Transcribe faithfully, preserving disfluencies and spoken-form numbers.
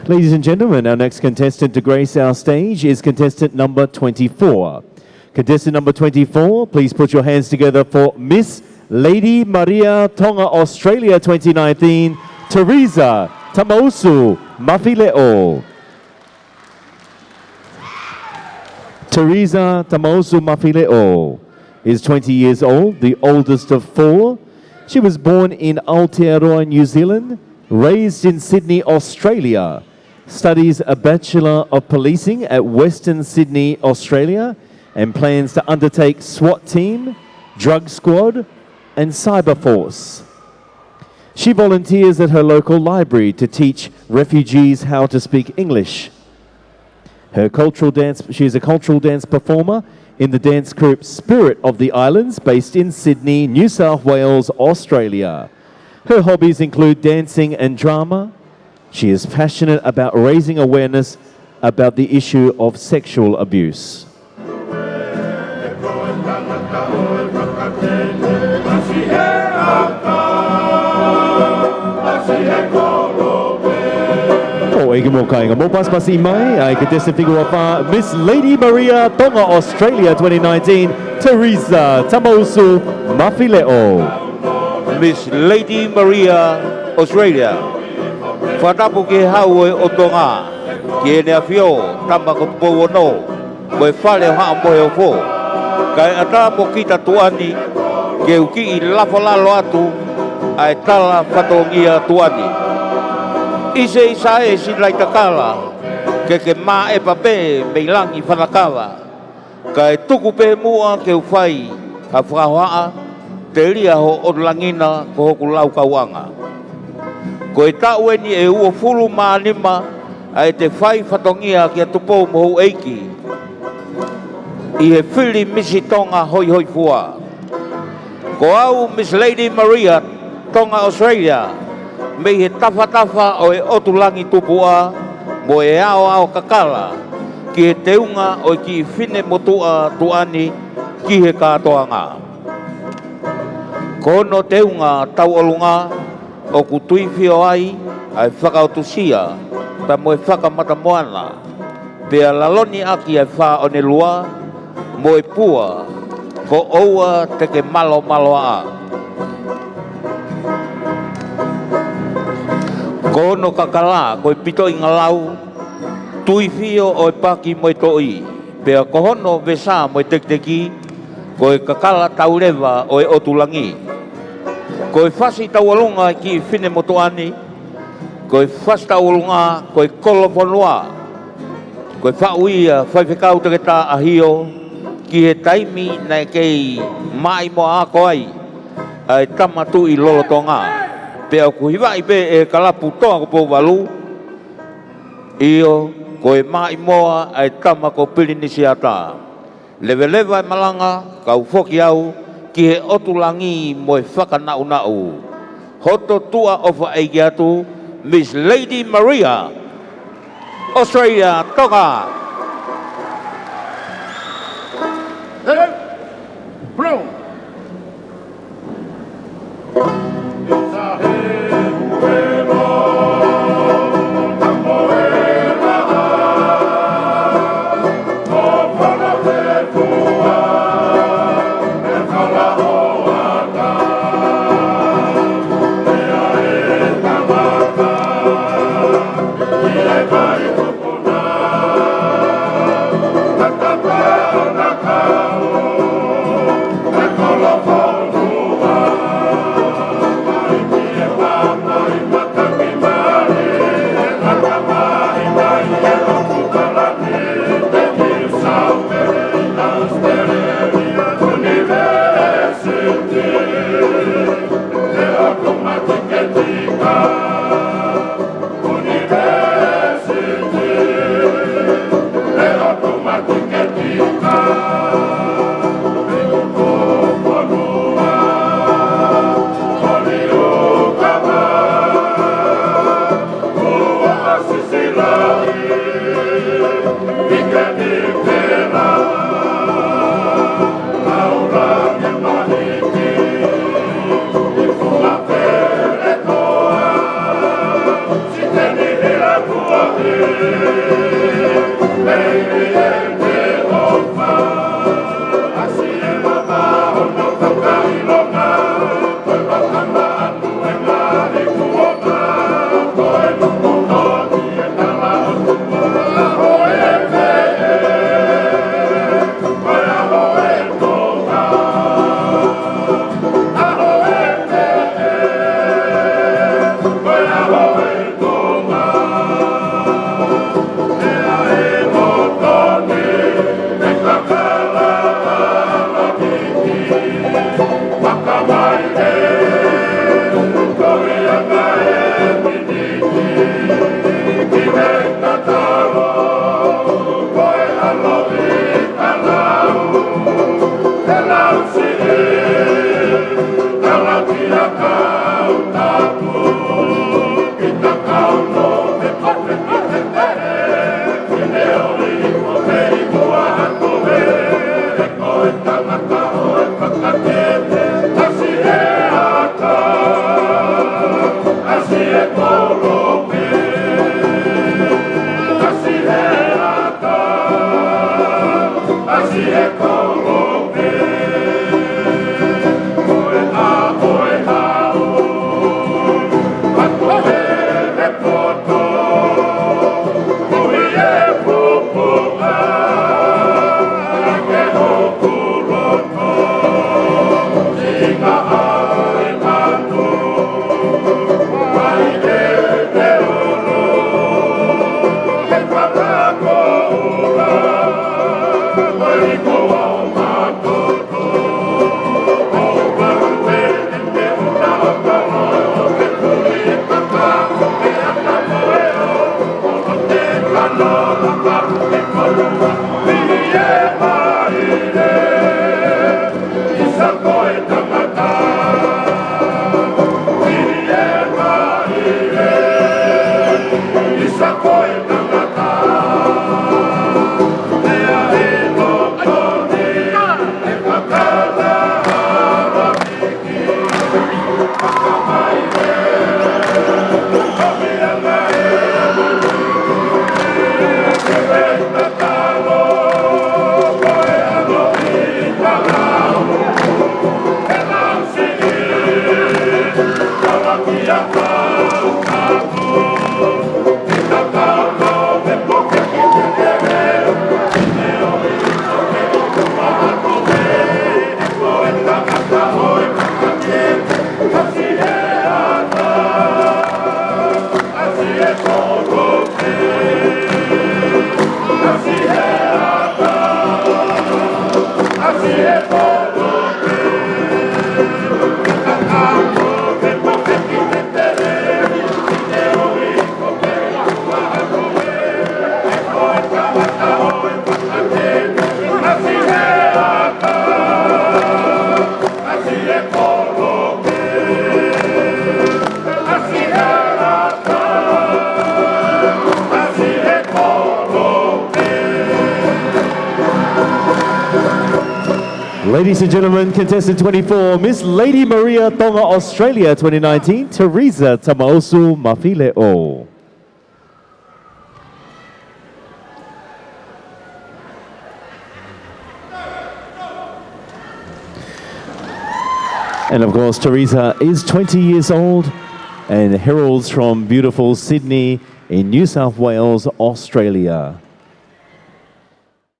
Ladies and gentlemen, our next contestant to grace our stage is contestant number twenty-four. Contestant number twenty-four, please put your hands together for Miss Lady Maria Tonga Australia twenty nineteen, Teresa Tamausu Mafileʻo. Teresa Tamausu Mafileʻo is twenty years old, the oldest of four. She was born in Aotearoa, New Zealand, raised in Sydney, Australia, studies a Bachelor of Policing at Western Sydney, Australia, and plans to undertake SWAT team, drug squad, and cyber force. She volunteers at her local library to teach refugees how to speak English. Her cultural dance, she is a cultural dance performer in the dance group Spirit of the Islands, based in Sydney, New South Wales, Australia. Her hobbies include dancing and drama. She is passionate about raising awareness about the issue of sexual abuse. ʻOku ʻikai ke mou kāinga, mou pasipasi mai, ʻa e contestant fika ua fā, Miss Lady Maria Tonga Australia twenty nineteen, Teresa Tamausu Mafileʻo. Miss Lady Maria Australia. Fakatapu ki he hau ʻo e ʻOtu Tonga, ki heʻene ʻAfio, Tama ko Tupou Ono, mo e Fale ʻo Haʻa Moheofo. Kae ʻatā mo kita tuʻa ni, ke u kiʻi lafo lalo atu ʻa e tala fatongia tuʻa ni. ʻIsa, ʻisa e Sinaitakala, ke ke māʻepa pē mei langi fanakava. Kae tuku pē muʻa ke u fai ha fakahohaʻa, telia ho ʻotu langi na ko hoku laukauʻanga. Ko e taʻu eni ʻe uofulu mā nima ʻa ʻete fai fatongia kia Tupou mo Houʻeiki ʻi he fili Misi Tonga Hoihoifua. Ko au Miss Lady Maria Tonga Australia, mei he tafatafa ʻo e ʻOtu Langi Tupuʻa mo e Aoao Kakala, ki he teunga ʻo e kiʻi finemotuʻa tuʻa ni ki he kātoanga. Ko hono teunga tauʻolunga ʻoku tuifio ai ʻa e fakaʻotusia pea mo e fakamatamoana, pea laloni ʻaki ʻa e fā ʻo ne lua mo e pua, ko ʻoua te ke malomaloaʻa. Ko hono kakala ko e pitoʻinga lau, tuifio ʻo e paki mo e toʻi, pea ko hono vesa mo e tekiteki, ko e kakala tauleva ʻo e ʻOtu Langi. Ko e fasi tauʻolunga e kiʻi finemotuʻa ni, ko e fasi tauʻolunga ko e Kolofonua. Ko e faʻu ia ʻa Faifekau Toketā ʻAhio ki he taimi naʻe kei maʻimoa ako ai ʻa e Tama Tuʻi lolotonga. Pea ʻoku hivaʻi pē ʻe he kalapu Tonga ko Pouvalu, ʻio, ko e maʻimoa ʻa e Tama ko Pilinisiata. Leveleva e malanga, kau foki au ki he ʻOtu Langi mo e fakanaʻunaʻu. Hoto tuʻa ʻofa ʻeiki atu, Miss Lady Maria, Australia, Tonga. Hello. Bro. Ladies and gentlemen, contestant twenty-four, Miss Lady Maria Tonga Australia twenty nineteen, Teresa Tamaosu Mafileʻo. And of course, Teresa is twenty years old and heralds from beautiful Sydney in New South Wales, Australia.